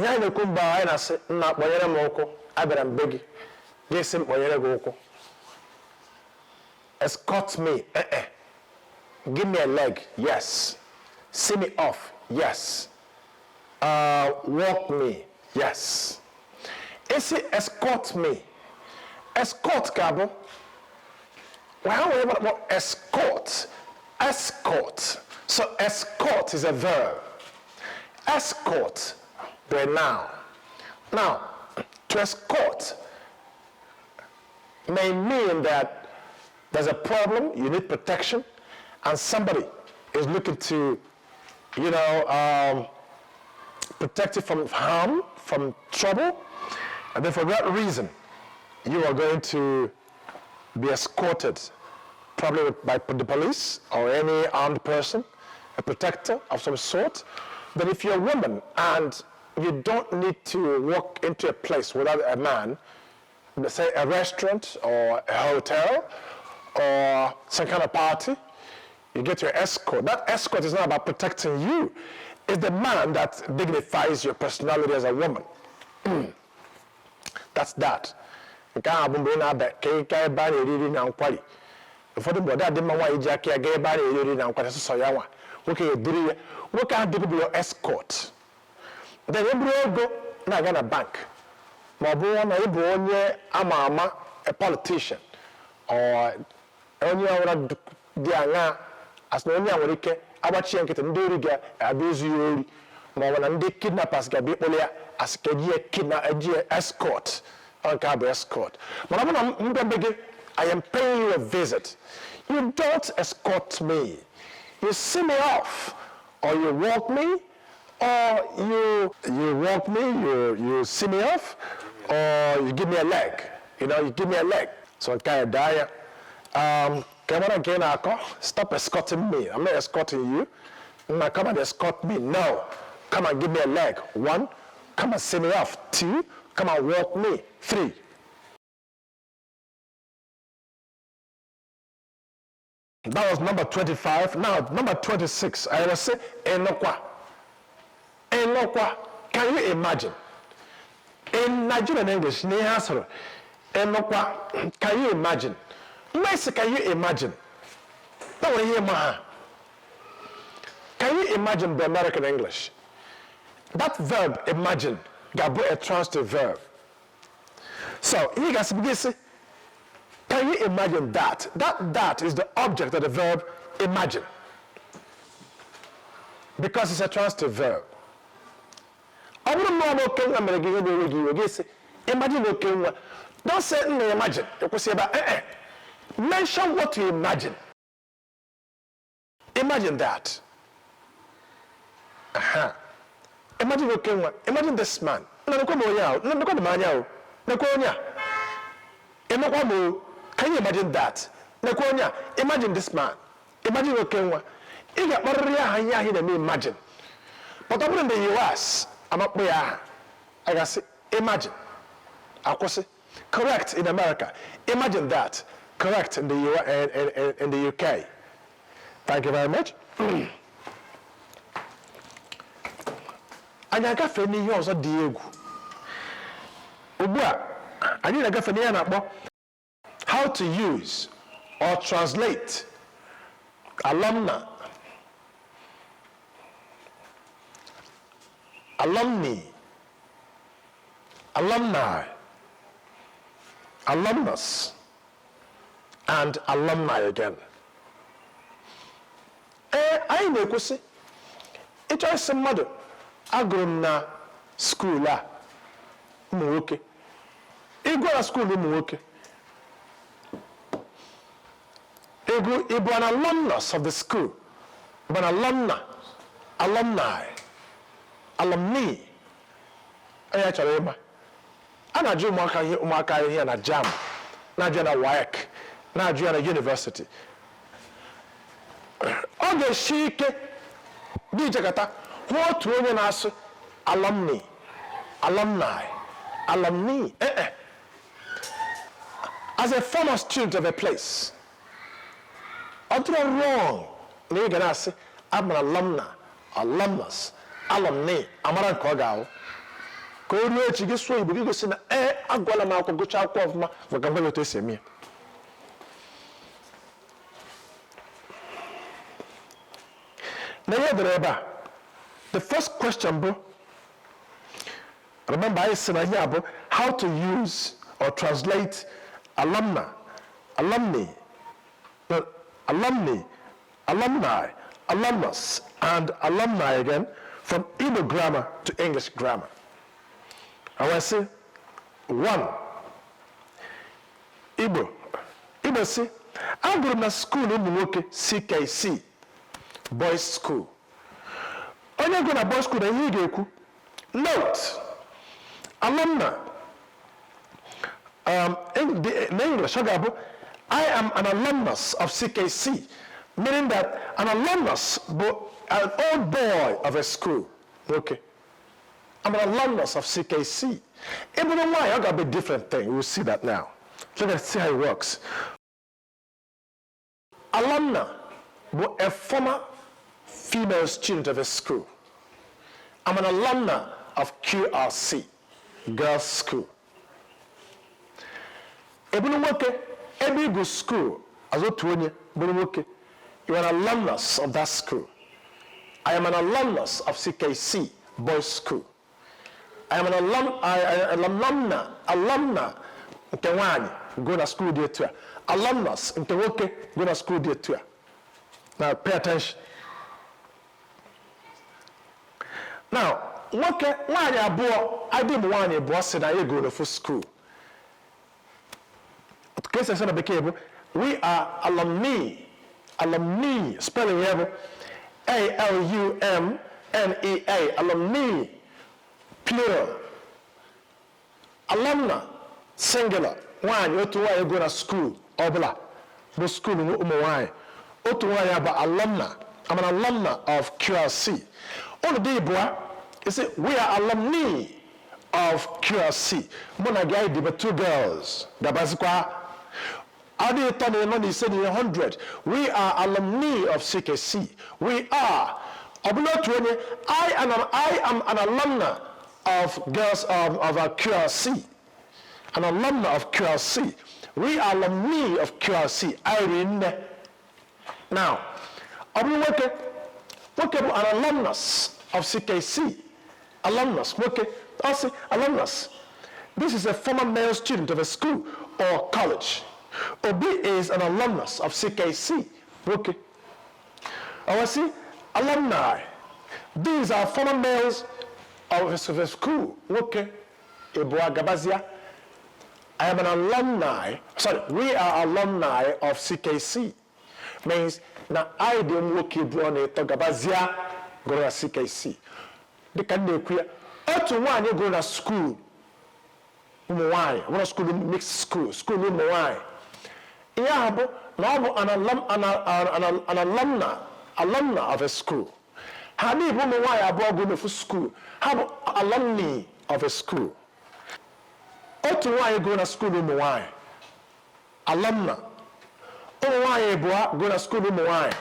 Ihe anyị na-ekwu mgbe anyị na-asị, "Nna, kpọnyere m ụkwụ," abịara m be gị, gị sị m kpọnyere gị ụkwụ. Escort me, eh eh. Give me a leg, yes. See me off, yes. Walk me, yes. Ị sị escort me, escort ga-abụ ha nwere ebe a na-akpọ escort, escort. So escort is a verb, escort bụ a noun. Now, to escort may mean that there's a problem, you need protection, and somebody is looking to protect you from harm, from trouble, and then for that reason, you are going to be escorted, probably by the police or any armed person, a protector of some sort. But if you're a woman and you don't need to walk into a place without a man, let's say a restaurant or a hotel or some kind of party, you get your escort. That escort is not about protecting you. It's the man that dignifies your personality as a woman. That's that. Nke ahụ bụ mgbe ị na-aba ka ị gaa ebe a na-eri nri na nkwari. Ụfọdụ mgbe ọ dị mma nwaanyị ji aka ya gaa ebe a na-eri nri na nkwari sọsọ ya nwa. Nwoke ya eduru ya. Nwoke ahụ dịbụ your escort. Then e buru ego na-aga na bank, ma ọ bụrụ na ị bụ onye ama ama, a politician or onye ọbụla dị aṅaa, asị na onye a nwere ike agbachi ya nkịtị, ndị ori ga-abịa izu ya ori, ma ọ bụ na ndị kidnappers ga-abịa ịkpụrụ ya, asị ka eji ya kidnap, eji ya escort. Ọ nke a bụ escort. Mana ọ bụrụ na m bịa be gị, I am paying you a visit, you don't escort me. You see me off, or you walk me, or you walk me, you see me off, or you give me a leg. You give me a leg. So nke a daa ya. Ka ị mara nke ị na-akọ. Stop escorting me. I'm not escorting you. Nna, come and escort me. No. Come and give me a leg. One, come and see me off. Two, come and walk me. Three. That was number 25. Now, number 26. I will say, Ị nụkwa. Ị nụkwa. Can you imagine? In Nigerian English, n'ihe a sịrị, "Ị nụkwa," can you imagine? Mgbe ị "Can you imagine?" Na nwere ihe ịma ha. "Can you imagine" bụ American English. That verb "imagine" ga-abụ a transitive verb. So, ihe ga-asị bụ gị sị, "Can you imagine that?" That "that" is the object of the verb "imagine." Because it's a transitive verb. Ọ bụrụ na ọ bụ Okenwa mere gị ihe na-ewe gị iwe, gị sị, "Imagine Okenwa." Don't say, "Nna, imagine." Ekwesị ebe a. Eh, eh. Mention what you imagine. Imagine that. Aha. Imagine Okenwa. Imagine this man. Nna, nekwa m onye ahụ. Nna, nekwa m anya o. Nekwa onye a. Emekwa m o. Can you imagine that? Nekwa onye a. Imagine this man. Imagine Okenwa. Ị ga-akpọrịrị aha ihe ahụ ị na-eme imagine. But ọ bụrụ na US amakpọ ya aha, a ga-asị, "Imagine." Akwụsị. Correct in America. "Imagine that." Correct in the, U in the UK. Thank you very much. Anyị agafe n'ihe ọzọ dị egwu. Ugbu a, anyị na-agafe n'ihe a na-akpọ how to use or translate alumna, alumni, alumni, alumnus, and alumni again. Ee, anyị na-ekwusị ịchọ ịsị mmadụ, "Agụrụ m na school a ụmụ nwoke." Ịgụ na school ụmụ nwoke, ịgụ, ịbụ an alumnus of the school, bụ an alumna, alumni, alumni. Onye chọrọ ịma, a na-ajụ ụmụaka ihe, ụmụaka ihe ya na JAMB, na-ajụ ya na WAEC, na-ajụ ya na university. Ọ ga-esi ike gị jekọta hụ otu onye na-asụ alumni, alumni, alumni, eh eh, as a former student of a place. Ọ dịrọ wrong na ị ga na-asị, "Abụ m alumna, alumnus, alumni." Amara nke ọ ga-ahụ. Ka o ruo echi, gị sụọ Igbo, gị gosi na ee, agụọla m akwụkwọ, gụchaa akwụkwọ ọfụma, maka ngwa otu esi eme ya. Na ihe dere ebe a, the first question bụ, remember, anyị sị na ihe a bụ how to use or translate alumna, alumni, alumni, alumni, alumnus, and alumni again from Igbo grammar to English grammar. And we say, one, Igbo. Igbo sị, agụrụ m na school ụmụ nwoke CKC, boys school. Onye gụ na boys school na ihe ị ga-ekwu. Note, alumna, in English, ọ ga-abụ, "I am an alumnus of CKC," meaning that an alumnus bụ an old boy of a school. Okay. I'm an alumnus of CKC. Ị bụrụ nwaanyị, ọ ga-abụ a different thing. We'll see that now. Look at see how it works. Alumna bụ a former female student of a school. I'm an alumna of QRC, girls' school. Ị bụrụ nwoke, ebe ị gụ school as otu onye bụrụ nwoke, you are an alumnus of that school. I am an alumnus of CKC Boys School. I am an alumna, alumna nke nwaanyị go na school dị etu a, alumnus nke nwoke go na school dị etu a. Now pay attention. Now, nwoke nwaanyị abụọ adị ụmụ nwaanyị abụọ sị na anyị gụrụ n'ofu school. Ka esi asị na bekee bụ, "We are alumni." Alumni, spelling ya bụ alumnea, alumni, plural. Alumna, singular, nwaanyị, otu nwaanyị gụrụ na school ọbụla bụ school ụmụ nwaanyị, otu nwaanyị bụ alumna. I'm an alumna of QRC. Unu dị ịbụa, you say, "We are alumni of QRC." Mụ na gị, anyị dịbe two girls, gabazikwa adị ịtọ na ịnọ na ise na ihe 100. "We are alumni of CKC." We are. Ọ bụla otu onye, I am an alumna of girls of QRC. An alumna of QRC. We are alumni of QRC. Irene. Now, ọ bụrụ nwoke, nwoke bụ an alumnus of CKC. Alumnus, nwoke, ọ sị alumnus. This is a former male student of a school or college. Obi is an alumnus of CKC. Nwoke. I see alumni. These are former males of a school. Nwoke, ịbụa gabazia. I am an alumni, sorry, we are alumni of CKC. Means na anyị dị nwoke ịbụọ na ịtọ gabazia gụrụ na CKC. Dịka m na-ekwu ya, otu nwaanyị gụrụ na school ụmụ nwaanyị, ọ bụrụ school mixed school, school ụmụ nwaanyị. Ihe ahụ bụ na ọ bụ an alumna of a school. Ha niile ụmụ nwaanyị abụọ gụrụ n'ofu school, ha bụ alumni of a school. Otu nwaanyị gụrụ na school ụmụ nwaanyị, alumna. Ụmụ nwaanyị abụọ gụrụ na school ụmụ nwaanyị,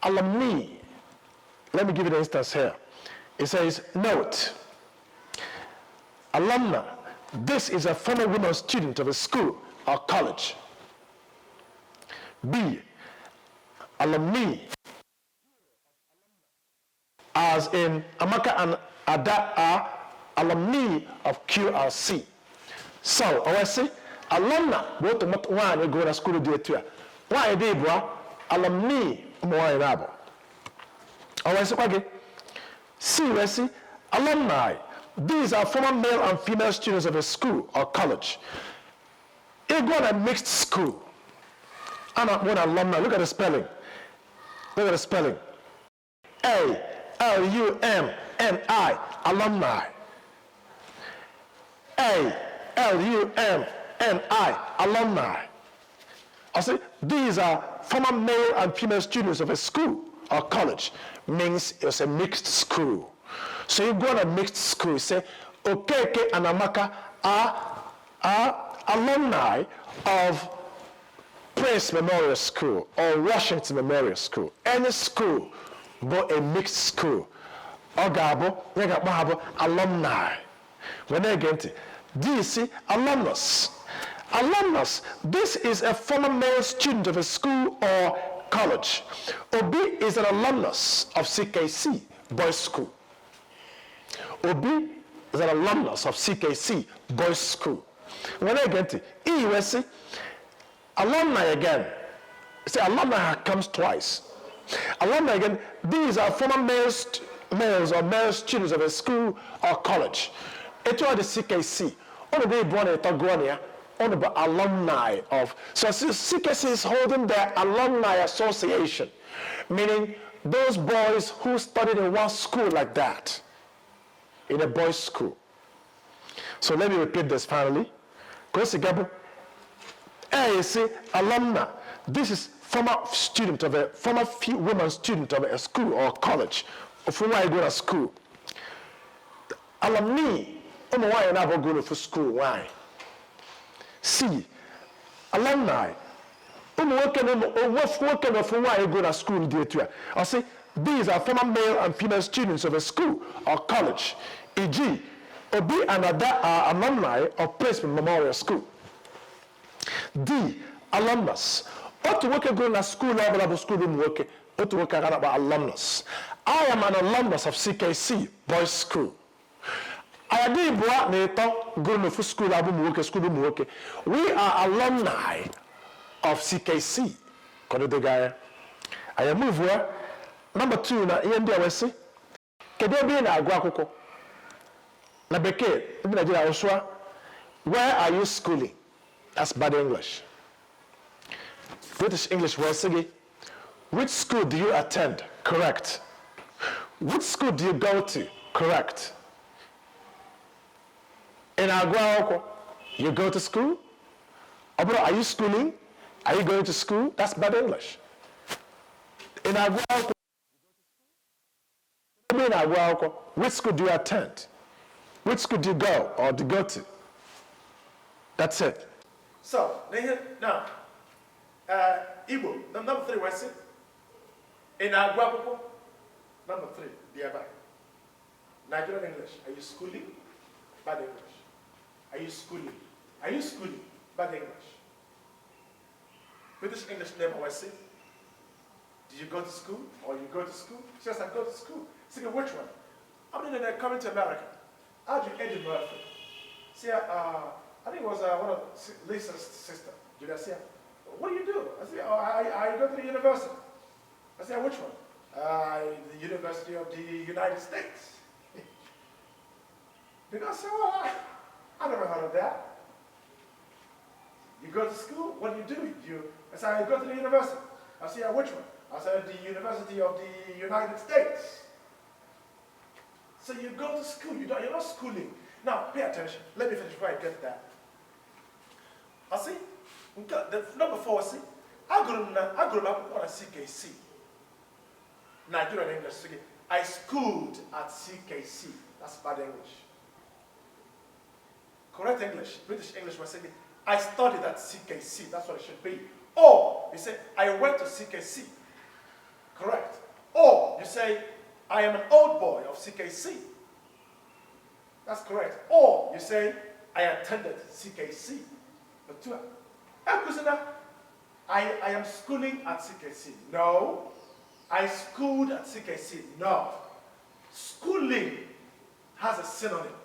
alumni. Let me give you the instance here. It says, note, alumna, this is a former woman student of a school or college. B, alumni, as in Amaka and Ada are alumni of QRC. So, o wee sị, alumna bụ otu nwaanyị gụrụ na school dị etu a. Nwaanyị dị ịbụa, alumni ụmụ nwaanyị na-abụ. O wee sịkwa gị, C wee sị, alumni, these are former male and female students of a school or college. Ị gụọ na mixed school, a na-akpọ na alumni. Look at the spelling. Look at the spelling. Alumni, alumni. Alumni, alumni. I say these are former male and female students of a school or college. Means it's a mixed school. So you go to a mixed school, you say Okeke and Amaka are alumni of Prince Memorial School or Washington Memorial School. Any school but a mixed school. Ọ ga-abụ, ya ga-akpọ ha bụ alumni. Wee na-ege ntị. D si alumnus. Alumnus, this is a former male student of a school or college. Obi is an alumnus of CKC Boys School. Obi is an alumnus of CKC Boys School. Wee na-ege ntị. E wee sị alumni again. See, alumni comes twice. Alumni again, these are former males or male students of a school or college. Etu ọ dị CKC, unu bụ ịbụọ na ịtọ gụọ na ya, unu bụ alumni of. So CKC is holding their alumni association, meaning those boys who studied in one school like that, in a boys' school. So let me repeat this finally. Ka o si gabụ, A say alumna. This is former student of a former woman student of a school or college. Ofu nwaanyị go na school. Alumni, ụmụ nwaanyị na-abụ go n'ofu school nwaanyị. C, alumni, ụmụ nwoke na ụmụ ofu nwoke na ofu nwaanyị go na school dị etu a. Ọ sị these are former male and female students of a school or college. E.g., Obi and Ada are alumni of Placement Memorial School. D, alumnus. Otu nwoke gụrụ na school ọbụla bụ school ụmụ nwoke, otu nwoke aga na-akpọ alumnus. I am an alumnus of CKC Boys School. Anyị ịbụọ na ịtọ gụrụ n'ofu school abụ ụmụ nwoke, school ụmụ nwoke. We are alumni of CKC. Kọdịdị gị anya. Anyị move ya. Number two na ihe ndị a wee sị, kedu ebe ị na-agụ akwụkwọ? Na Bekee, ndị Naijiria ụsụa, "Where are you schooling?" That's bad English. British English wee sị gị, "Which school do you attend?" Correct. "Which school do you go to?" Correct. Ị na-agụ akwụkwọ? You go to school? Ọ bụrụ "Are you schooling?" "Are you going to school?" That's bad English. Ị na-agụ akwụkwọ? Ebe ị na-agụ akwụkwọ? Which school do you attend? Which school do you go or do you go to? That's it. So, now, Igbo, number three, wee sị, ị na-agụ akwụkwọ? Number three, dị ebe a. Nigerian English, "Are you schooling?" Bad English. "Are you schooling?" "Are you schooling?" Bad English. British English name, wee sị, "Do you go to school?" Or "You go to school?" She says, "I go to school." Say, "Which one?" I'm in there coming to America. How do Eddie Murphy? See, I think it was one of Lisa's sister, Julia. Say, "What do you do?" I say, "Oh, I go to the university." I say, "Which one?" "The University of the United States." Because say, "Well, I never heard of that." "You go to school? What do you do?" I say, "I go to the university." I say, "Which one?" I said, "The University of the United States." So you go to school, you're not schooling. Now, pay attention. Let me finish before I get to that. I see, the number four, see, agụrụ m akwụkwọ na CKC. Nigerian English, see, "I schooled at CKC." That's bad English. Correct English, British English was saying, "I studied at CKC." That's what it should be. Or you say, "I went to CKC." Correct. Or you say, "I am an old boy of CKC." That's correct. Or you say, "I attended CKC." But two, I am schooling at CKC." No. "I schooled at CKC." No. Schooling has a synonym.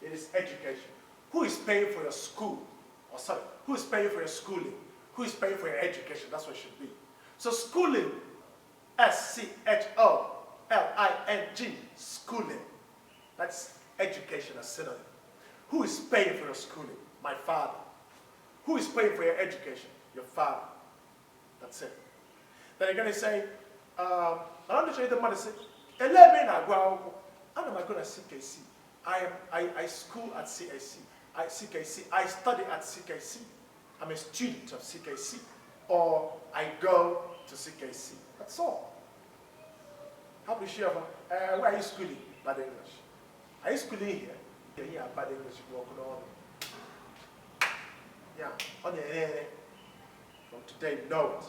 It is education. Who is paying for your school? Or sorry, who is paying for your schooling? Who is paying for your education? That's what it should be. So schooling, SCHOLING, schooling. That's education as synonym. Who is paying for your schooling? My father. Who is paying for your education? Your father. That's it. Then you're going to say, I'm not the money say, "Ele ebe ị na-agụ akwụkwọ?" "Ana m agụ na CKC. I school at CAC. CKC. I study at CKC. I'm a student of CKC." Or "I go to CKC." That's all. How do you share? "Where are you schooling?" Bad English. "Are you schooling here?" Yeah, bad English. You walk on. Yeah, on the. From today, know it.